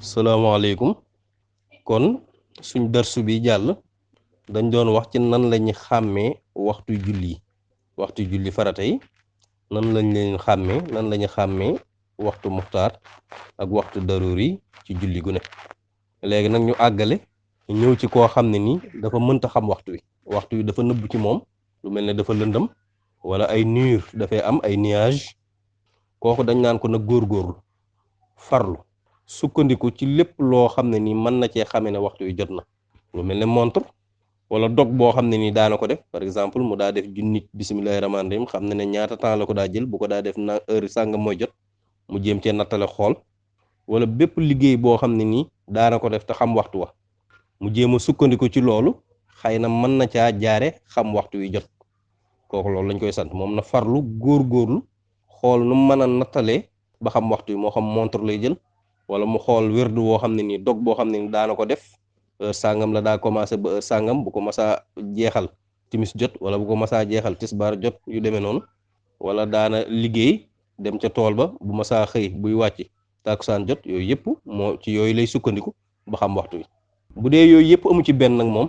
salaamaaleykum. Kon suñ darsu bi jàll dañ doon wax ci nan lañu xàmmee waxtu julli farata yi nan lañ leen xàmmee nan lañu xàmmee waxtu muxtaar ak waxtu daruri ci julli gu ne. léegi nag ñu àggale ñëw ci koo xam ne nii dafa mënta xam waxtu wi dafa nëbb ci moom, lu mel ne dafa lëndëm wala ay nuur dafay am ay nuage. kooku dañ naan ko nag góorgóorlu farlu sukkandiku ci lépp loo xam ne nii mën na cee xamee ne waxtu wi jot na, lu mel ne montre wala dog boo xam ne nii daana ko def. par exemple mu daa def junnit bismillahi rahmaani rahim, xam ne ne ñaata temps la ko daa jël, bu ko daa def na heure sàngam mooy jot mu jéem cee nattale xool. wala bépp liggéey boo xam ne nii daana ko def te xam waxtu wa mu jéem a sukkandiku ci loolu, xëy na mën na caa jaare xam waxtu wi jot. kooku loolu lañ koy sant, moom na farlu góorgóorlu xool nu mën a nattalee ba xam waxtu wi, moo xam montre lay jël wala mu xool wérdu woo xam ne nii dog boo xam ne ni daana ko def heure sàngam la daa commencé ba heure sàngam, bu ko masaa jeexal timis jot wala bu ko masaa jeexal tisbaar jot, yu demee noonu. wala daana liggéey dem ca tool ba, bu masaa xëy buy wàcc takusaan jot. yooyu yëpp moo ci yooyu lay sukkandiku ba xam waxtu wi. bu dee yooyu yëpp amu ci benn nag moom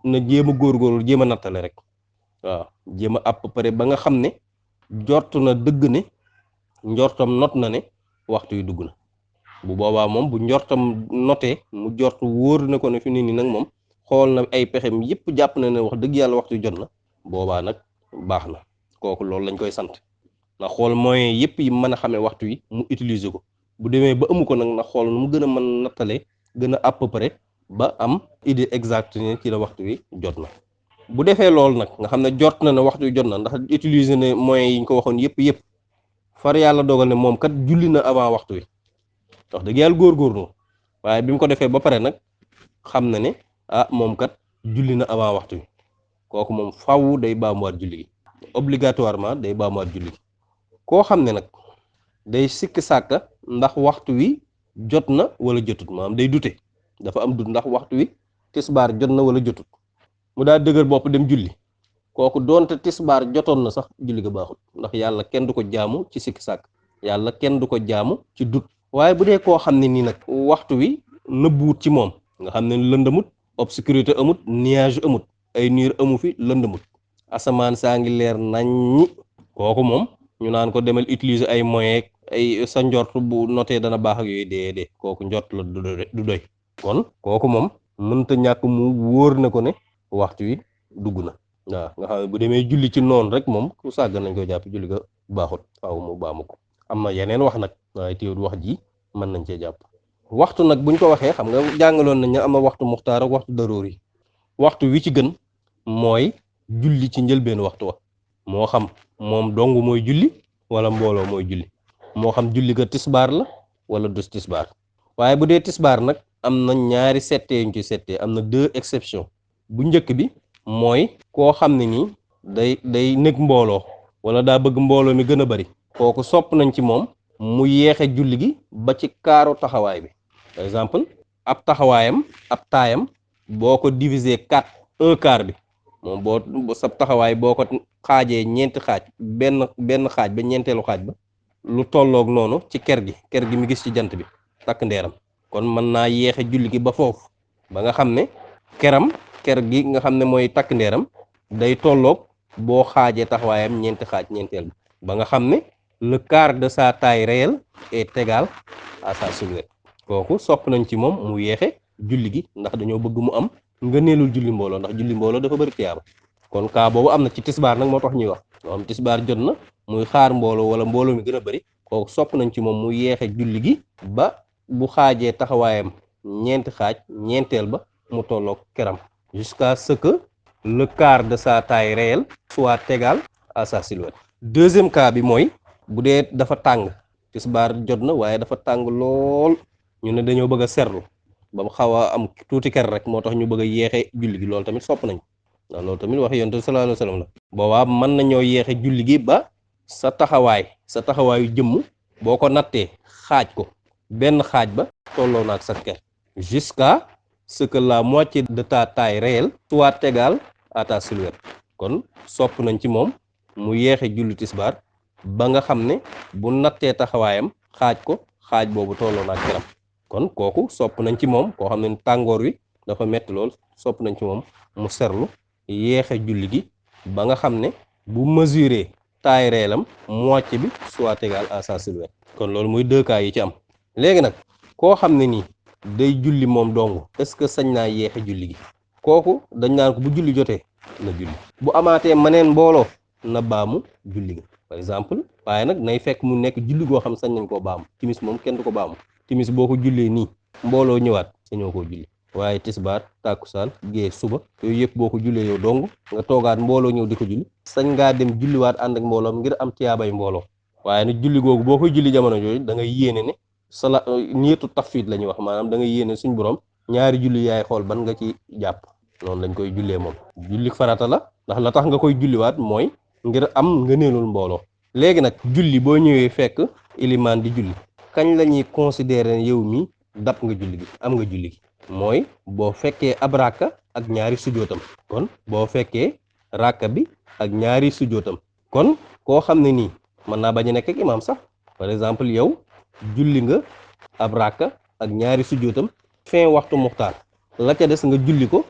na jéem a góorgóorlu jéem a nattale rek, waaw jéem a à peu près ba nga xam ne jort na dëgg ne njortam not na ne waxtu wi dugg na. bu boobaa moom bu njortam notee mu jort wóor na ko ne fi ne nii nag moom xool na ay pexem yëpp jàpp na ne wax dëgg yàlla waxtu wi jot na, boobaa nag baax na. kooku loolu lañ koy sant, na xool moyen yëpp yi mën a xamee waxtu wi mu utiliser ko. bu demee ba amu ko nag na xool nu mu gën a mën nattalee gën a à peu près ba am idée exacte ne ci la waxtu wi jot na. bu defee loolu nag nga xam ne jort na ne waxtu wi jot na, ndax utiliser ne moyens yi ñu ko waxoon yëpp far yàlla dogal ne moom kat julli na avant waxtu wi, wax dëgg yàlla góorgóorlu, waaye bi mu ko defee ba pare nag xam na ne moom kat julli na avant waxtu wi. kooku moom faaw day baamuwaat julli gi, obligatoirement day baamuwaat julli gi. koo xam ne nag day sikk sàkka ndax waxtu wi jot na wala jotut, maanaam day dute, dafa am dut ndax waxtu wi tisbaar jot na wala jotut, mu daa dëgër bopp dem julli. kooku doonte tisbaar jotoon na sax julli ga baaxut, ndax yàlla kenn du ko jaamu ci sikk sàkk, yàlla kenn du ko jaamu ci dut. waaye bu dee koo xam ne nii nag waxtu wi nëbbuwut ci moom, nga xam ne lëndamut, obscurité amut, nuage amut, ay niir amu fi, lëndamut, asamaan saa ngi leer naññi, kooku moom ñu naan ko demal utiliser ay moyens ay sa njort bu notee dana baax ak yooyu dee kooku njort la du doy. kon kooku moom mënta ñàkk mu wóor na ko ne waxtu wi dugg na. waaw nga xam ne bu demee julli ci noonu rek moom ku sàggan nañ koy jàpp julli ga baaxut, faaw mu baamu ko. am na yeneen wax nag waaye teewul wax ji mën nañ cee jàpp. waxtu nag buñ ko waxee xam nga jàngaloon nañ ne am na waxtu muxtaar ak waxtu daruur yi. waxtu wi ci gën mooy julli ci njëlbeen waxtu wa, moo xam moom dong mooy julli wala mbooloo mooy julli, moo xam julli ga tisbaar la wala dus tisbaar. waaye bu dee tisbaar nag am na ñaari settee yuñ ci settee, am na 2 exceptions. bu njëkk bi mooy koo xam ne nii day nekk mbooloo wala daa bëgg mbooloo mi gën a bari, kooku sopp nañ ci moom mu yeexe julli gi ba ci kaaru taxawaay bi. par exemple ab taxawaayam ab taayam boo ko diviser 4 1 quart bi, moom boo sab taxawaay boo ko xaajee ñeenti xaaj, benn xaaj ba ñeenteelu xaaj ba lu tolloog noonu ci ker gi mi gis ci jant bi takk ndeeram. kon mën naa yeexe julli gi ba foofu ba nga xam ne ker gi nga xam ne mooy takk ndeeram day tolloog boo xaajee taxawaayam ñeenti xaaj ñeenteel ba nga xam ne le quart de sa taille réelle est égal à sa silhouette. kooku sopp nañ ci moom mu yeexe julli gi ndax dañoo bëgg mu am ngëneelul julli mbooloo, ndax julli mbooloo dafa bëri tiyaaba. kon kaa boobu am na ci tisbaar nag moo tax ñuy wax, moo am tisbaar jot na muy xaar mbooloo wala mbooloo mi gën a bëri, kooku sopp nañ ci moom mu yeexe julli gi ba bu xaajee taxawaayam ñeenti xaaj ñeenteel ba mu tolloog keram, jusqu'à ce que le quart de sa taille réelle soit égal à sa silhouette. deuxième cas bi mooy bu dee dafa tàng, tisbaar jot na waaye dafa tàng lool, ñu ne dañoo bëgg a serlu ba mu xaw a am tuuti ker rek, moo tax ñu bëgg a yeexe julli gi. loolu tamit sopp nañ ndax loolu tamit wax yonent sallallahu alayhi wasallam la. boobaa mën nañoo yeexe julli gi ba sa taxawaayu jëmm boo ko nattee xaaj ko, benn xaaj ba tolloo na ak sa ker, jusqu'à ce que la moitié de ta taille réelle soit égale à ta silhouette. kon sopp nañ ci moom mu yeexe julli tisbaar ba nga xam ne bu nattee taxawaayam xaaj ko, xaaj boobu tolloo na ak keram. kon kooku sopp nañ ci moom koo xam ne tàngoor wi dafa metti lool sopp nañ ci moom mu serlu yéexe julli gi ba nga xam ne bu mesurer taille réelle am moitié bi soit égal à sa silhouette kon loolu muy deux cas yi ci am léegi nag koo xam ne nii day julli moom dong est-ce que sañ naa yéexe julli gi kooku dañ naan ko bu julli jotee na julli bu amaatee maneen mbooloo na baamu julli gi par exemple waaye nag nay fekk mu nekk julli goo xam sañ nañ koo baamu timis moom kenn du ko baamu timis boo ko jullee nii mbooloo ñëwaat sañoo koo julli waaye tisbaar tàkkusaan gée suba yooyu yëpp boo ko jullee yow dong nga toogaat mbooloo ñëw di ko julli sañ ngaa dem julliwaat ànd ak mbooloom ngir am tiyaabay mbooloo waaye nag julli googu boo koy julli jamono jooju da ngay yéene ne sala niyetu tafwid la ñuy wax maanaam da ngay yéene suñ borom ñaari julli yaay xool ban nga ci jàpp noonu lañ koy jullee moom julli farata la ndax la tax nga koy julliwaat mooy ngir am ngëneelul mbooloo léegi nag julli boo ñëwee fekk ilimaan di julli kañ la ñuy considérer yow mi dab nga julli gi am nga julli gi mooy boo fekkee ab ràkka ak ñaari sujootam kon boo fekkee ràkka bi ak ñaari sujootam kon koo xam ne nii mën naa bañ a nekk ak imaam sax par exemple yow julli nga ab ràkka ak ñaari sujootam fin waxtu muxtaar la ca des nga julli ko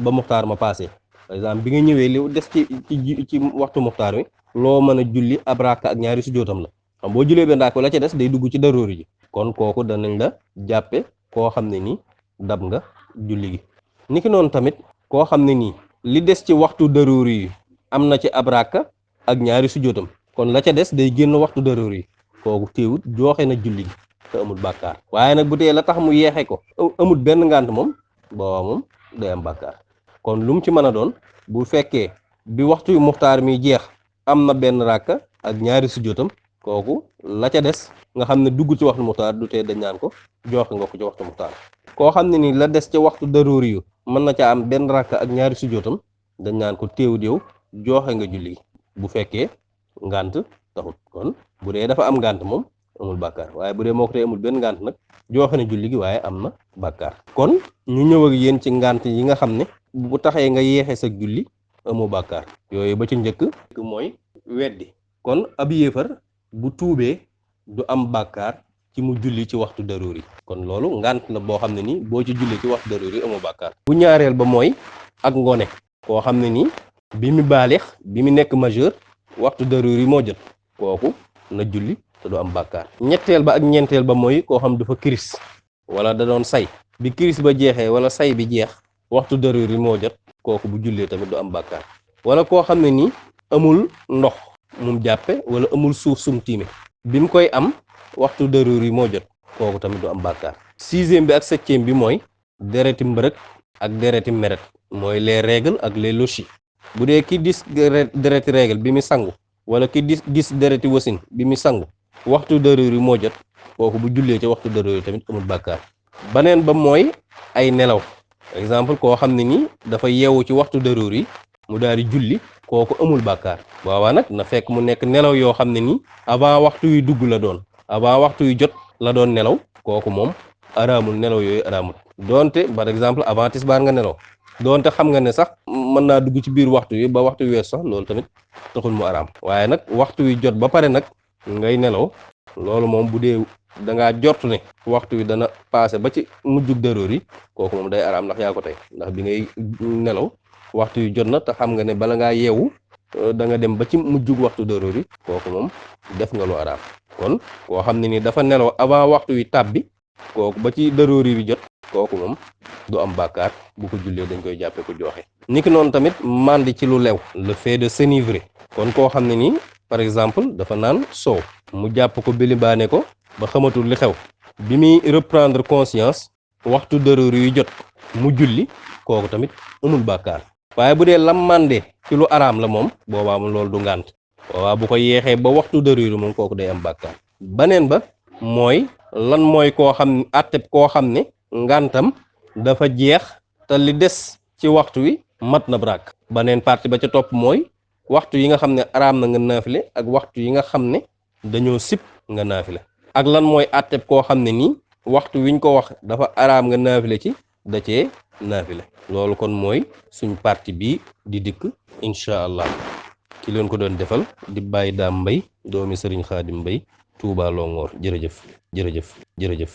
ba muxtaar ma passé par exemple bi nga ñëwee li des ci waxtu muxtaar wi loo mën a julli ab ràkka ak ñaari sujootam la xam boo jullee benn ràkka la ca des day dugg ci daroori ji kon kooku danañ la jàppe koo xam ne nii dab nga julli gi niki noonu tamit koo xam ne nii li des ci waxtu daroori yi am na ci ab ràkka ak ñaari sujootam kon la ca des day génn waxtu daroori yi kooku téewut jooxe na julli gi te amul bàkkaar waaye nag bu tee la tax mu yeexe ko amul benn ngànt moom booba moom day am bàkkaar kon lu mu ci mën a doon bu fekkee bi waxtu yu muxtaar mi jeex am na benn ràkka ak ñaari sujootam kooku la ca des nga xam ne dugg ci waxtu muxtaar du tee dañ naan ko joxe nga ko ci waxtu muxtaar koo xam ne ni la des ci waxtu daroori yu mën na ca am benn ràkka ak ñaari sujootam dañ naan ko téewut yow joxe nga julli bu fekkee ngànt taxut kon bu dee dafa am ngànt moom amul bàkkaar waaye bu dee moo ko tey amul benn ngànt nag joxe na julli gi waaye am na bàkkaar kon ñu ñëw ak yéen ci ngànt yi nga xam ne bu taxee nga yeexe sa julli amoo bàkkaar yooyu ba ci njëkk mooy weddi kon ab yéefar bu tuubee du am bàkkaar ci mu julli ci waxtu daroori kon loolu ngànt la boo xam ne nii boo ci julli ci waxtu daroori amoo bàkkaar bu ñaareel ba mooy ak ngone koo xam ne nii bi mu baalix bi mu nekk majeur waxtu daroori moo jot kooku na julli te du am bàkkaar ñetteel ba ak ñeenteel ba mooy koo xam dafa kiris wala da doon say bi kiris ba jeexee wala say bi jeex waxtu daroori moo jot kooku bu jullee tamit du am bàkkaar wala koo xam ne nii amul ndox mum jàppe wala amul suuf sum tiime bi mu koy am waxtu daroori moo jot kooku tamit du am bàkkaar sixième bi ak septième bi mooy dereti mbërëg ak dereti meret mooy les règles ak les lochi bu dee ki dis dereti règle bi mu sangu wala ki dis dereti wasin bi mu sangu waxtu daroori moo jot kooku bu jullee ci waxtu daroori tamit amul bàkkaar baneen ba mooy ay nelaw par exemple koo xam ne nii dafa yeewu ci waxtu daroori mu daal di julli kooku amul bàkkaar waawaa nag na fekk mu nekk nelaw yoo xam ne nii avant waxtu yu dugg la doon avant waxtu yu jot la doon nelaw kooku moom araamul nelaw yooyu araamul doonte par exemple avant tisbaar nga nelaw doonte xam nga ne sax mën naa dugg ci biir waxtu yi ba waxtu yu wees sax loolu tamit taxul mu araam waaye nag waxtu yu jot ba pare nag ngay nelaw loolu moom bu dee da ngaa jort ne waxtu wi dana passé ba ci mujjug daroori kooku moom day araam ndax yaa ko tey ndax bi ngay nelaw waxtu yu jot na te xam nga ne bala ngaa yeewu da nga dem ba ci mujjug waxtu daroori kooku moom def nga lu araam kon koo xam ne ni dafa nelaw avant waxtu wi tàbbi kooku ba ci daroori bi jot kooku moom du am bàkkaar bu ko jullee dañ koy jàppee ko joxe niki noonu tamit mandi ci lu lew le fait de s'enivrer kon koo xam ne nii par exemple dafa naan soow mu jàpp ko bilibaane ko ba xamatul li xew bi muy reprendre conscience waxtu daroori yu jot mu julli kooku tamit amul bàkkaar waaye bu dee lam màndee ci lu araam la moom boobaa moom loolu du ngànt boobaa bu ko yeexee ba waxtu daroori moom kooku day am bàkkaar baneen ba mooy lan mooy koo xam àtteb koo xam ne ngàntam dafa jeex te li des ci waxtu wi mat na brak baneen partie ba ca topp mooy waxtu yi nga xam ne araam na nga naafile ak waxtu yi nga xam ne dañoo sip nga naafile ak lan mooy àtteb koo xam ne nii waxtu wiñ ko wax dafa araam nga naafile ci da cee naafile loolu kon mooy suñ partie bii di dikk incha allah ki leen ko doon defal di Baye Dame Mbaye doomi Serigne Khadim Mbaye Touba Longhor jërëjëf jërëjëf jërëjëf